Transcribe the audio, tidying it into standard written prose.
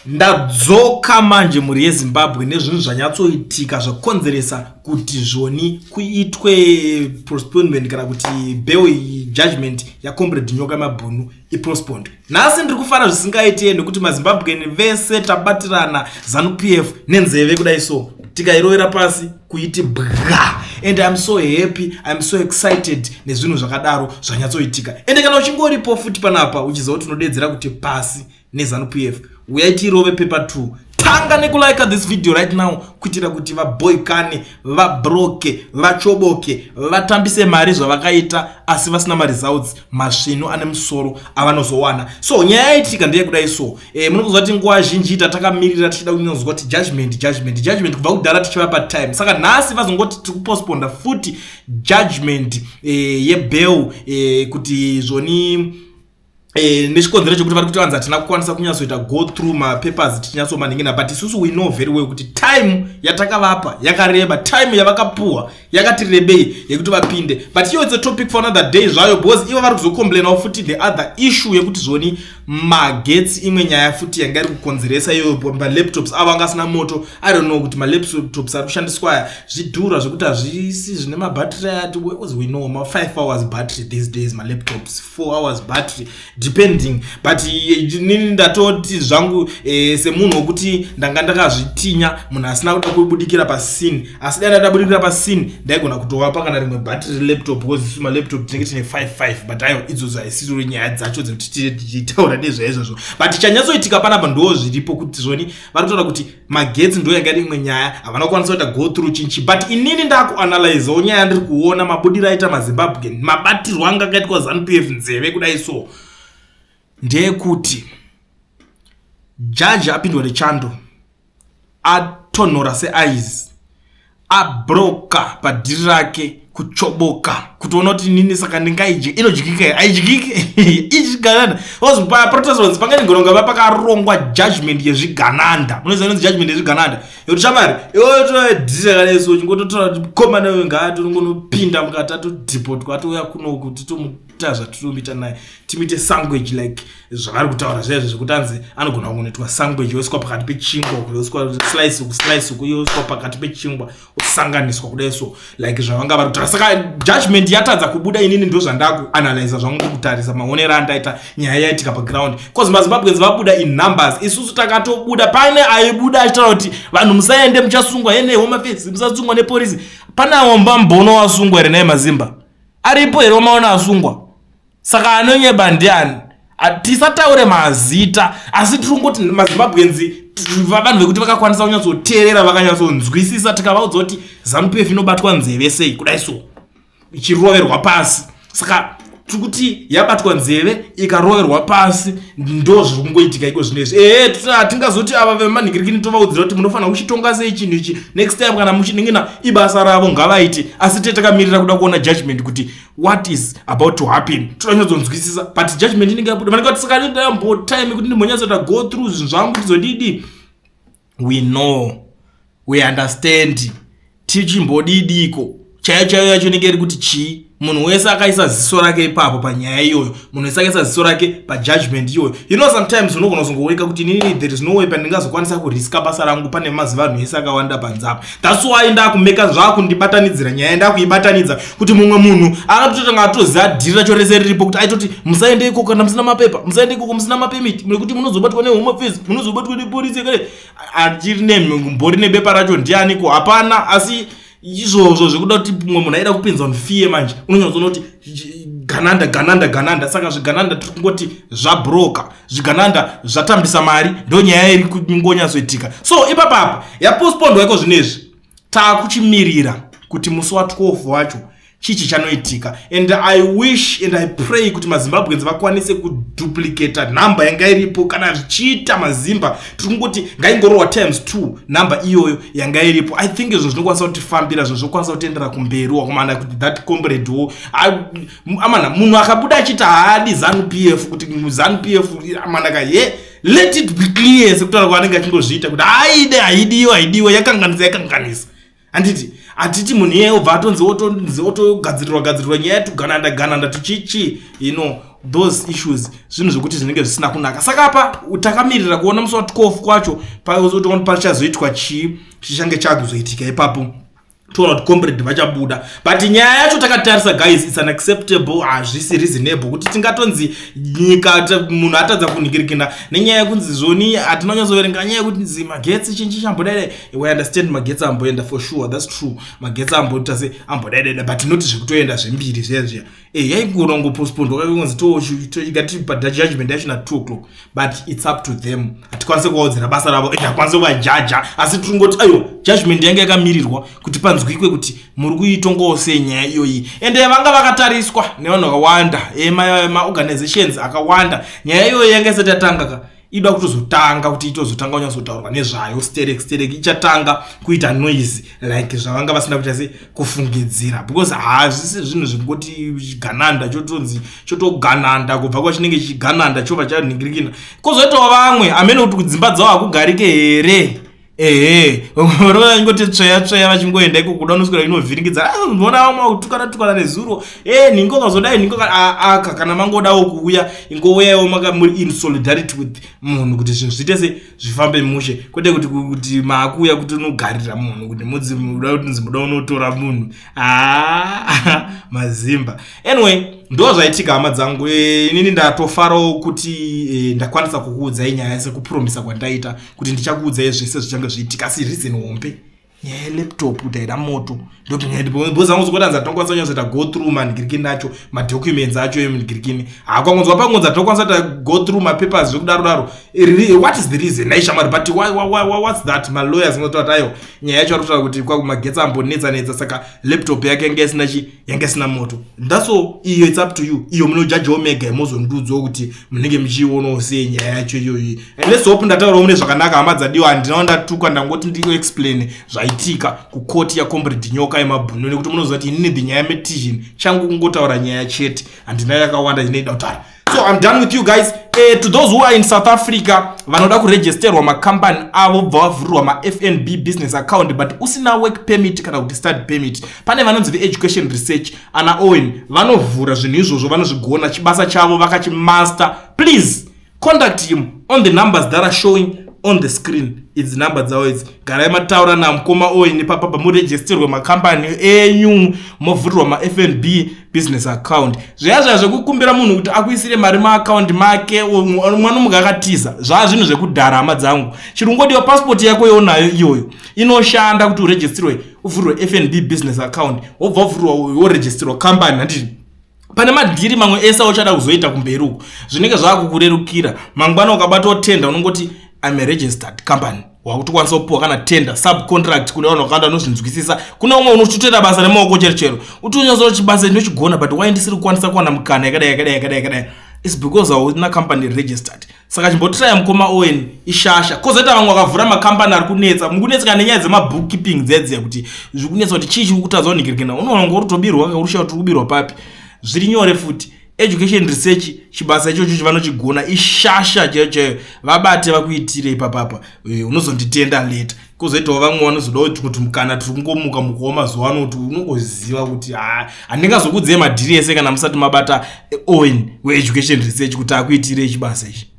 Ndadzoka manje mhuri yeZimbabwe nezvinhu zvanyatsoitika zvakonzeresa kuti zvoni kuitwe postponement kana kuti bail judgment yaComrade Nyoka Mabhunu ipostponed. Nhasi ndiri kufara zvisingaite nekuti maZimbabwean vese tabatirana Zanu PF nenzeve kudai so tikairovera pasi kuiti bwa and I'm so happy, I'm so excited nezvinhu zvakadaro zvanyatsoitika. Ende kana uchingoripo futi panapa uchiziva kuti unodeedzera kuti pasi neZanu PF, uyai tirove paper 2. Tanga nekulike this video right now kuitira kuti vaboykane, vabroke, vachoboke, vatambise mari zvavakaita asi vasina maresults masvinu ane musoro avanozowana. So nyaya yaitika ndeyekudai so munokuziva kuti nguva zhinji tatakamirira tichida kunyonzwa kuti judgment, judgment, judgment kubva kudhara tichivapa time. Saka nhasi vazongoti tiri kupostponda futi judgment yebail kuti zvoni nechikonzero chekuti vari kuti vanzi hatina kukwanisa kunyatsoita go through mapapers tichinyatsomaningina, but isusu we know very well kuti time yatakavapa yakareba, time yavakapuhwa yakati rebei yekuti vapinde. But iyo it's a topic for another day zvayo, because ivo vari kuzocomplainawo futi the other issue yekuti zvoni magetsi, imwe nyaya futi yanga iri kukonzeresa iyoyo. Malaptops avo anga asina moto. I don't know kuti malaptops ari kushandiswa aya zvidhura zvekuti hazvisi zvine mabhatiri ati, as we know, ma5 hours battery these days malaptops, 4 hours battery depending. But nini ndatoti zvangu semunhu wekuti ndanga ndakazvitinya, munhu asina kuda kubudikira pascene, asi dai ndadabudikira pascene ndaigona kutovapa kana rimwe battery laptop, because isu malaptop tinenge tine 55. But aiwa, idzodzo haisiri nyaya dzacho dzekuti tichitaura nezvaizvozvo. But chanyatsoitika panapa ndo zviripo kuti zvoni vari kutaura kuti magetsi ndo yanga iri imwe nyaya, havana kukwanisa kuita go through chinchi. But inini ndakuanalyzawo nyaya, ndiri kuona mabudiro aita maZimbabwe, mabatirwo anga akaitwa Zanu PF nzeve kudai so, ndeyekuti jaji apindwa nechando, atonhora seice, abroka padhiri rake, kuchoboka kutoona kuti nini saka ndingaidye, inodyika here, aidyike ichigananda. Paprotest panga negoronga pakarongwa judgment yezvigananda. Munoziva inonzi judgment yezvigananda yekuti shamari iwotoedhiri rakadai so, chingototora kuti komana uyo ngaatongonopinda mukati, atodhipotwa, atouya kunoku, titomuita zvatinomuita naye, timuite sandwich like zvavari kutaura zvaizvo zvekuti anzi anogona kungonoitwa sandwich, yoiswa pakati pechingwa, yoiswa slice uku, slice uku, yoiswa pakati pechingwa, osanganiswa kudai so like zvavanga vari kutaura. Saka judgment yatadza kubuda. Inini ndo zvandakuanalyza zvangu, kutarisa maonero andaita nyaya yaitika paground, because maZimbabweans vabuda in numbers. Isusu takatobuda, pane aibuda achitaura kuti vanhu musaende, muchasungwa ene Home Affairs, musasungwa nepolisi. Pane awambambono wasungwa here naye mazimba aripo here wamaona asungwa? Saka anonyeba ndiani? Tisataure mazita, asi tiri kungoti maZimbabweans vanhu vekuti vakakwanisa kunyatsoteerera, vakanyatsonzwisisa, tikavaudza kuti Zanu PF inobatwa nzeve sei kudai so ichiroverwa pasi. Saka tiri kuti yabatwa nzeve ikaroverwa pasi, ndo zviri kungoitika iko zvino izvi. Ehe, hatingazoti ava vemanhingirikini tovaudzira kuti munofanira kuchitonga sei chinhu ichi next time kana muchiningina, ibasa ravo, ngavaite. Asi te takamirira kuda kuona judgment kuti what is about to happen, todanyatsonzwisisa. But judgment inenge yabuda, vanenge vati saka ndambo time kuti ndimbonyatsoita go through zvinhu zvangu tizodidi. We know, we understand. Tichimbodidiko chaiyo chaiyo yacho inenge iri kuti chii? Munhu wese akaisa ziso rake ipapo panyaya iyoyo, munhu wese akaisa ziso rake pajudgment iyoyo. Sometimes unogona kuzongoweka kuti inini there is no way pandingazokwanisa kuriska basa rangu pane mazivanhu ese akawanda panze apa. That's why ndakumeka zvakundibatanidzira nyaya, ndakuibatanidza kuti mumwe munhu akatotanga atoziva dhiri racho rese riripo, kuti aitoti musaende ikoko kana musina mapepa, musaende ikoko musina mapermit, nekuti munozobatwa neHome Affairs, munozobatwa nepolisi yakadai. Achiri nembori nebepa racho ndianiko? Hapana. Asi izvozvo zvekuda kuti mumwe munhu aida kupinza fear, manje unonyatsoona kuti gananda, gananda, gananda. Saka zvigananda tiri kungoti zvabroka, zvigananda zvatambisa mari, ndo nyaya iri kungonyatsoitika. So ipapapa yapostpondwa iko zvinezvi, taakuchimirira kuti musi wa12 wacho chii chanoitika. And I wish and I pray kuti maZimbabweans vakwanise kuduplicata nhamba yanga iripo. Kana zvichiita mazimba, tiri kungoti ngaingorohwa times 2 nhamba iyoyo yanga iripo. I think izvo zvinokwanisa kutifambira, zvinhu zvinokwanisa kutoendera kumberi wakomana, kuti that comrade wo amana, munhu akabuda achiti haadi Zanu PF, kuti Zanu PF amanaka ye, let it be clear sekutaura kwaanenge achingozviita kuti haide, haidiwe, haidiwe, yakanganisa, yakanganisa. Handiti hatiti munhu iyeye obva atonzi otogadzirirwa gadzirirwa nyaya, tugananda gananda tuchichi. Those issues, zvinhu zvekuti zvinenge zvisina kunaka. Saka apa takamirira kuona musi wa12 kwacho pachazoitwa chii, chichange chakuzoitika ipapo. Toona kuti comrade vachabuda, but nyaya yacho takatarisa, guys, it's unacceptable. Hazvisi reasonable kuti tingatonzi nyika, munhu atadza kunhingirikina nenyaya yekunzi zvoni hatina kunyatsoverenga nyaya yekuti magetsi chinchi chambodai. We understand magetsi amboenda for sure, that's true. Magetsi amboita se ambodaidai, but not zvekutoenda zvembiri zviya zviya. Yaingona kungopostpondwa kunzi togatibhadha judgment yacho na2 o'clock, but it's up to them. Hatikwanisi kuvaudzira basa ravo ende hatikwanisi kuvajaja, asi tingoti aiwa, judgment yange yakamirirwa kuti panzwikwe kuti muri kuitongawo sei nyaya iyoyi. Ende vanga vakatariswa nevanhu vakawanda, maorganizations akawanda. Nyaya iyoyi yanga isati yatanga ka, ida kutozotanga kuti itozotanga kunyatsotaurwa nezvayo sterek sterek, ichatanga kuita noise like zvavanga vasina kuita se kufungidzira, because hazvisi zvinhu zvingoti gananda chotonzi chotogananda kubva kwachinenge chigananda chobva chanhingirikina. Kwozoitawo vamwe amene kuti kudzimba dzavo hakugarike here. Ehe, vachingoti tsveya tsveya vachingoenda iko kuda unoswera inovhiringidza. Ndinoona vamwe kutukana tukana nezuro e nhingo kazodai nhingo aka. Kana mangodawo kuuya, ingouyaiwo maka muri in solidarity with munhu kuti zvinhu zviite se zvifambe mushe, kwete kuti maakuuya kuti unogarira munhu kuti mudzi muda kuti nzi muda unotora munhu aa mazimba. Anyway, ndo zvaitika, hama dzangu. Inini ndatofarawo kuti ndakwanisa kukuudzai nyaya sekupromisa kwandaita kuti ndichakuudzai zvese zvichange zviitika. Asi reason hombe, nyaya yelaptop kuti haina moto, ndokuti zangu zikutanza tinokwanisa kunyatsoita go through manhingirikini acho, madocuments acho emunhingirikini. Hakwangonzwa pangonza tinokwanisa kuita go through mapapers zvekudaro daro. What is the reason naishamwari? But what's that? Malawyers ngotaura kuti aiwa, nyaya yacho ari kutaura kuti magetsi ambonetsa netsa, saka laptop yake yange isina chi yange isina moto. That's all. Iyo it's up to you. Iyo munojajawo mega, mozondiudzawo kuti munenge muchiionawo sei nyaya yacho iyoyi. And let's hope ndataurawo mune zvakanaka, hama dzadiwa. Handinawo ndatukwa, ndangoti ndioexplain zvaitika kukoti yacomrade Nyoka Yemabhunu, nekuti munoziva kuti inini the nyaya metician changu kungotaura nyaya chete, handina yakawanda inoida kutaura. So I'm done with you guys. To those who are in South Africa vanoda kuregisterwa makambani avo, bva vavhurirwa maFNB business account but usina work permit kana kuti study permit, pane vanonzi veEducation Research, ana Owen, vanovhura zvinhu izvozvo, vanozvigona, chibasa chavo vakachimaster. Please contact him on the numbers that are showing on the screen. Idzi namba dzavo idzi, garai mataura namukoma Owen ipapapa, muregisterwe makambani enyu, movhurirwa maFNB business account. Zviya zviya zvekukumbira munhu kuti akuisire mari maakaundi make, mwana muga akatiza, zvaa zvinhu zvekudhara, hama dzangu. Chirungodiwa pasipoti yako yonayo iyoyo inoshanda kuti uregisterwe, uvhurirwe FNB business account, wobva wavhurirwa, woregisterwa kambani, handiti? Pane madhiri mamwe ese auchada kuzoita kumberi uku, zvinenge zvaakukurerukira. Mangwana ukabatawo tender, unongoti I'm a registered company, wakutokwanisa kupiwa kana tender, subcontract kune vanhu vakawanda vanozvinzwisisa. Kune umwe unototoita basa nemaoko chero chero, utonyatsa kuti chibasa ndinochigona, but why ndisiri kukwanisa kuwana mukana yakadai yakadai yakadai yakadai? It's because hauna company registered. Saka chimbotiraya mukoma Owen, ishasha. Kwozoita vamwe vakavhura makambani ari kunetsa, mukunetseka nenyaya dzemabookkeeping dzedziya, kuti zviri kunetsa kuti chii chiri kutadza kunhingirikina. Unoona ngo urikutobirwa, urusha kuti uri kubirwa papi. Zviri nyore futi, Education Research, chibasa ichocho vanochigona, ishasha chaiyo chaiyo. Vabate vakuitire ipapapa, unozonditenda later. Kwozoitawo vamwe vanozodawo kuti mukana tiri kungomuka mukawo mazuva ano kuti unongoziva kuti handingazokudzei madhiri ese kana musati mabata Owen weEducation Research kuti akuitirei chibasa ichi.